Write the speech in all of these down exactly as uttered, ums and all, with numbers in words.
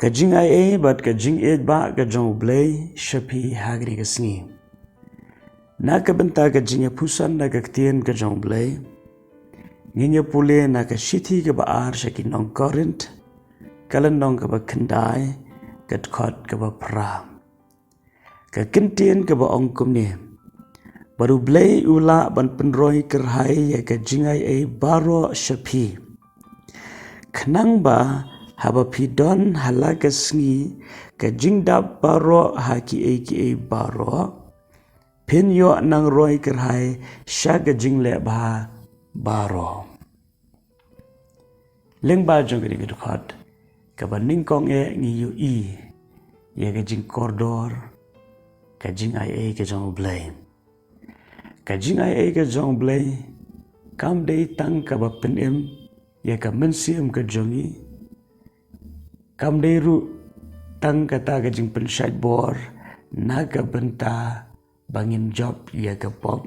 Ka jingaiei bad ka jingïeit ba ka jong U Blei sha phi ha kane ka sngi. Na ka bynta ka jingïaphuson na ka ktien ka jong U Blei, ngin ïa pule na ka shithi kaba ar sha ki nong Korinth, ka lynnong kaba khyndai, ka dkhot kaba phra. Ka kyntien kaba ong kumne: Bad U Blei u lah ban pynroi kyrhai ïa ka jingaiei baroh sha phi, khnang ba haba phi don ha la ka sngi ka jingdap baroh ha kiei kiei baroh, phin ïoh nang roi kyrhai sha ka jingleh bha baroh. Lyngba jong kane ka dkhot kaba nyngkong eh ngi ïohi ïa ka jingkordor ka jingaiei ka jong U Blei. Ka jingaiei ka jong U Blei kam dei tang kaba pynim ïa ka mynsiem ka jong ngi, kam dei ruh tang kata ka jingpynshait bor na ka bynta ba ngin jop ïa ka pop.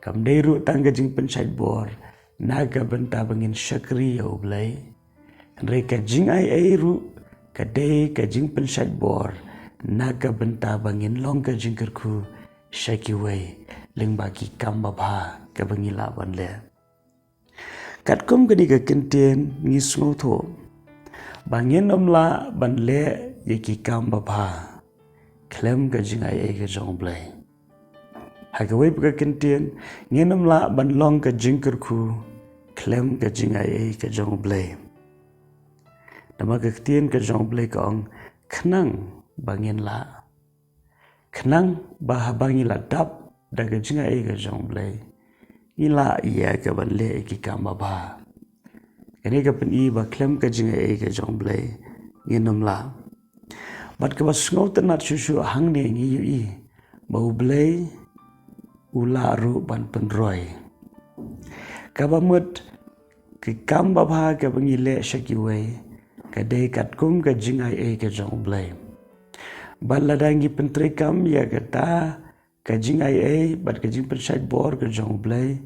Kam dei ruh tang ka jingpynshait bor na ka bynta ba ngin shakri ïa U Blei. Hynrei ka jingaiei ruh ka dei ka jingpynshait bor na ka bynta ba ngin long ka jingkyrkhu sha kiwei lyngba ki kam babha kaba ngi lah ban leh. Katkum kane ka kyntien ngi sngewthuh ba ngin ym lah ban leh ïa ki kam babha khlem ka jingaiei ka jong U Blei. Ha kawei pat ka kyntien, ngin ym lah ban long ka jingkyrkhu khlem ka jingaiei ka jong U Blei. Namar ka ktien ka jong U Blei ka ong, khnang ba ngin lah. Khnang ba haba ngi la dap da ka jingaiei ka jong U Blei, ngi lah ïa ka ban leh ïa ki kam babha. Kane ka pyni ba khlem ka jingaiei ka jong U Blei ngin ym lah. Bad kaba sngewtynnat shuh shuh hangne ngi ïohi ba U Blei u lah ruh ban pynroi. Kaba mut, ki kam babha kaba ngi leh sha kiwei ka dei katkum ka jingaiei ka jong U Blei. Bad lada ngi pyntreikam ïa kata ka jingaiei bad ka jingpynshait bor ka jong U Blei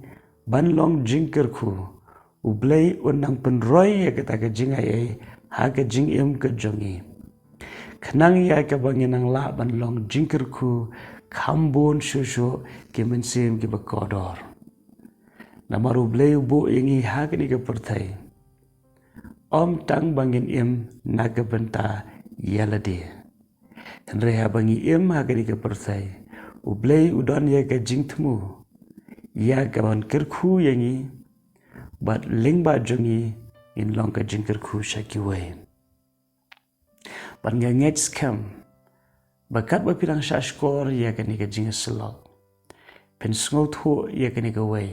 ban long jingkyrkhu, U Blei un nang pynroi ïa kata ka jingaiei ha ka jingim ka jong ngi, khnang ïa kaba ngin nang lah ban long jingkyrkhu kham bun shuh shuh ki mynsiem kiba kordor. Namar U Blei u buh ïa ngi ha kane ka pyrthei ym tang ba ngin im na ka bynta ïa lade. Hynrei haba ngi im ha kane ka pyrthei, U Blei u don ïa ka jingthmu ïa ka ban kyrkhu ïa ngi, bad lyngba jong ngi ngin long ka jingkyrkhu sha kiwei. Bad nga ngeit skhem ba katba phi dang shahshkor ïa kane ka jingïasyllok, phin sngewthuh ïa kane kawei,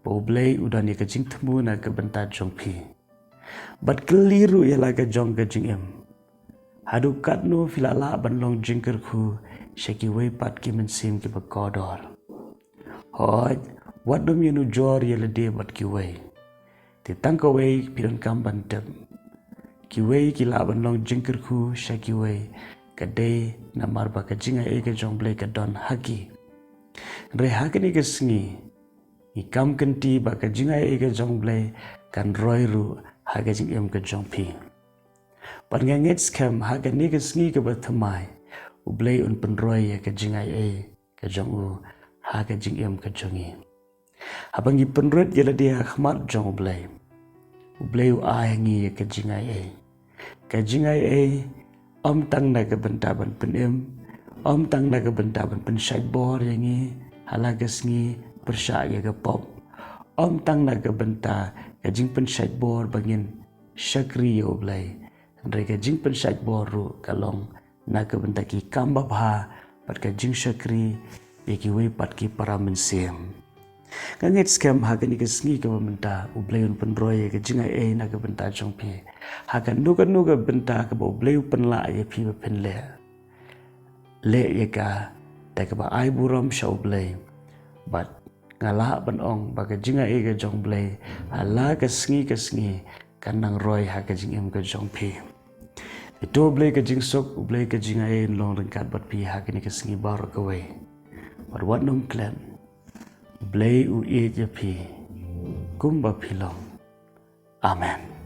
ba U Blei u don ïa ka jingthmu na ka bynta jong phi. Bad kylli ruh ïa la ka jong ka jingim, haduh katno phi la lah ban long jingkyrkhu sha kiwei pat ki mynsiem kiba kordor. Hooid, wat nym ïanujor ïa lade bad kiwei. Te tang kawei phi donkam ban tip, kiwei ki lah ban long jingkyrkhu sha kiwei, ka dei namar ba ka jingaiei ka jong U Blei ka don ha ki. Hynrei ha kane ka sngi ngi kam kynti ba ka jingaiei ka jong U Blei kan roi ruh ha ka jingim ka jong phi. Bad nga ngeit skhem ha kane ka sngi kaba thymmai, U Blei un pynroi ïa ka jingaiei ka jong u ha ka jingim ka jong ngi. Haba ngi pynroi ïa lade ha khmat jong U Blei, U Blei u ai ha ngi ïa ka jingaiei. Ka jingaiei ym tang na ka bynta ban pynim, ym tang na ka bynta ban pynshait bor ïa ngi ha la ka sngi pyrshah ïa ka pop, ym tang na ka bynta ka jingpynshait bor ba ngin shakri ïa U Blei. Hynrei ka jingpynshait bor ruh ka long na ka bynta ki kam babha bad ka jingshakri ïa kiwei pat ki para mynsiem. Nga ngeit skhem ha kane ka sngi kaba mynta U Blei un pynroi ïa ka jingaiei na ka bynta jong phi ha kano kano ka bynta kaba U Blei u pynlah ïa phi ba phin leh. Leh ïa ka da kaba ai burom sha U Blei. Bad nga lah ban ong ba ka jingaiei ka jong U Blei ha la ka sngi ka sngi kan nang roi ha ka jingim ka jong phi. Te to U Blei ka jingsuk, U Blei ka jingaiei un long ryngkat bad phi ha kane ka sngi baroh kawei. Bad wat nym klet, U Blei u ïeit ïa phi kumba phi long. Amen.